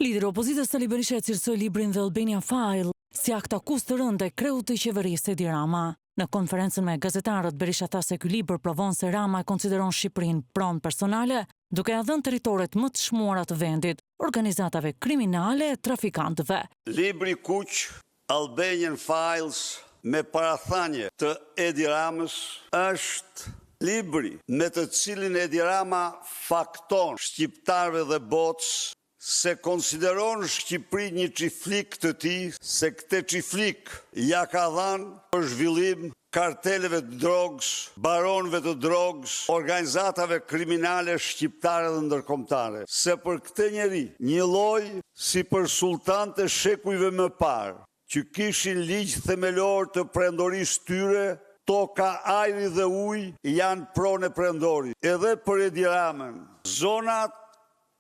Lideri i opozitës Sali Berisha e cilësoi librin The Albania File si aktakuzë të rëndë ndaj kreut të qeverisë Edi Rama. Në konferencën me gazetarët, Berisha tha se ky libër provon se Rama e konsideron Shqipërinë pronë personale, duke ia dhënë territoret më të çmuara të vendit, organizatave kriminale e trafikantëve. Libri i kuq Albanian Files me parathënie të Edi Ramës është libri me të cilin Edi Rama fakton shqiptarëve dhe botës se konsideron Shqipërinë një çiflik të tij, se këtë çiflik ia ka dhanë për zhvillim karteleve të drogës, baronëve të drogës, organizatave kriminale shqiptare dhe ndërkombëtare, se për këtë njeri, njëlloj si për sulltanët e shekujve më parë, që kishin ligj themelor të perandorisë tyre, toka, ajri dhe uji janë pronë e perandorit. Edhe për Edi Ramën, zonat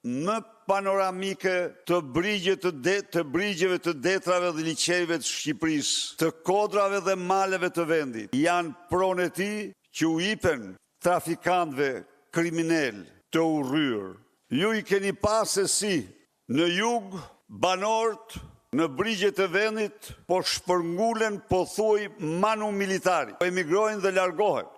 më panoramike të brigje të de, të brigjeve të detrave dhe liqejve të Shqipërisë, të kodrave dhe maleve të vendit, janë pronë e tij që u ipen trafikantëve kriminelë të urryer. Ju i keni pa se si në jug banorët në brigjet e vendit po shpërngulen pothuaj manu militari, po emigrojnë dhe largohen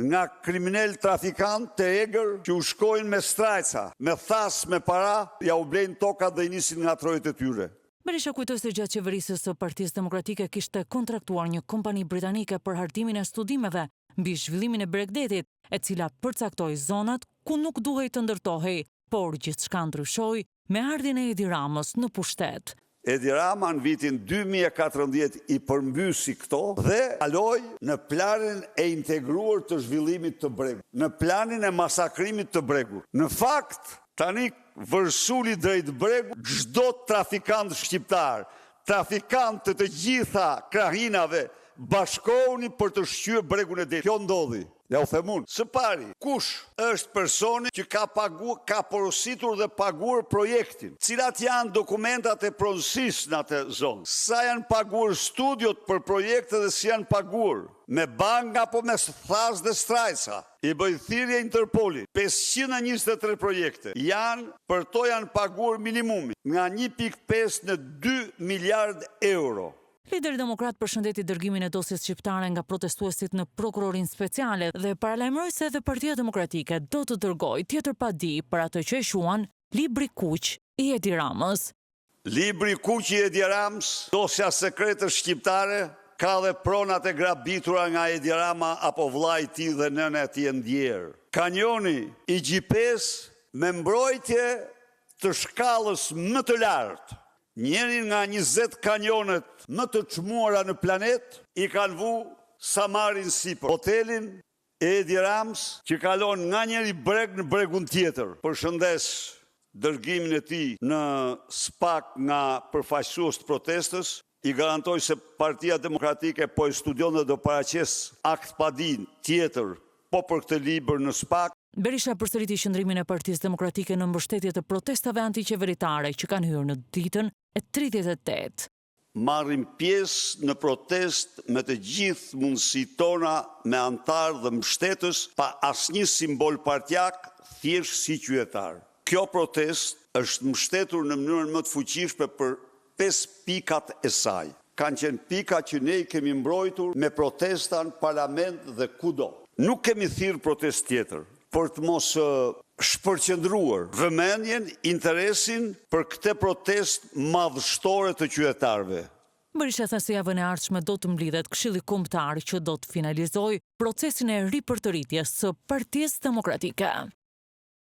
nga kriminelë trafikantë të egër që u shkojnë me strajca, me thasë, me para, ja u blejnë tokat dhe i nisin nga trojet e tyre. Berisha kujtoi se gjatë qeverisjes së Partisë Demokratike kishte kontraktuar një kompani britanike për hartimin e studimeve mbi zhvillimin e bregdetit, e cila përcaktoi zonat ku nuk duhej të ndërtohej, por gjithçka ndryshoi me ardhjen e Edi Ramës në pushtet. Edi Rama në vitin 2014 i përmbysi këto dhe kaloi në planin e integruar të zhvillimit të bregut, në planin e masakrimit të bregut. Në fakt, tani vërsuli drejt bregut çdo trafikant shqiptar, trafikant të të gjitha krahinave, bashkohuni për të shqyer bregun e detit. Kjo ndodhi. Ja u them unë. Së pari, kush është personi që ka pagu, ka porositur dhe paguar projektin? Cilat janë dokumentat e pronësisë në atë zonë? Sa janë paguar studiot për projekte dhe si janë paguar? Me banka apo me thasë dhe strajca? I bëj thirrje Interpolit. 523 projekte janë për to janë paguar minimumi nga 1.5 në 2 miliard euro. Lideri demokrat përshëndeti dërgimin e dosjes shqiptare nga protestuesit në prokurorinë speciale dhe paralajmëroi se edhe Partia Demokratike do të dërgojë tjetër padi për atë që e quan libri kuq i Edi Ramës. Libri kuq i Edi Ramës, dosja sekrete shqiptare, ka dhe pronat e grabitura nga Edi Rama apo vllai i tij dhe nëna e tij e ndjerë. Kanioni i Gjipesë me mbrojtje të shkallës më të lartë. Njëri nga 20 kanionet më të çmuara në planet i kanë vu samarin sipër. Hotelin e Edi Ramës që kalon nga njëri breg në bregun tjetër. Përshëndes dërgimin e tij në SPAK nga përfaqësues të protestës. I garantoj se Partia Demokratike po e studion dhe do paraqes akt padin tjetër po për këtë libër në SPAK. Berisha përsëriti qëndrimin e Partisë Demokratike në mbështetje të protestave antiqeveritare që kanë hyrë në ditën e 38. Marrim pjesë në protest me të gjithë mundësitë tona, me anëtarë dhe mbështetës, pa asnjë simbol partiak, thjesht si qytetar. Kjo protest është mbështetur në mënyrën më të fuqishme për 5 pikat e saj. Kanë qenë pika që ne i kemi mbrojtur me protesta në parlament dhe kudo. Nuk kemi thirrë protest tjetër për të mos shpërqendruar vëmendjen, interesin për këtë protest madhështore të qytetarëve. Berisha tha se javën e ardhshme do të mblidhet Këshilli Kombëtar që do të finalizojë procesin e ripërtëritjes së Partisë Demokratike.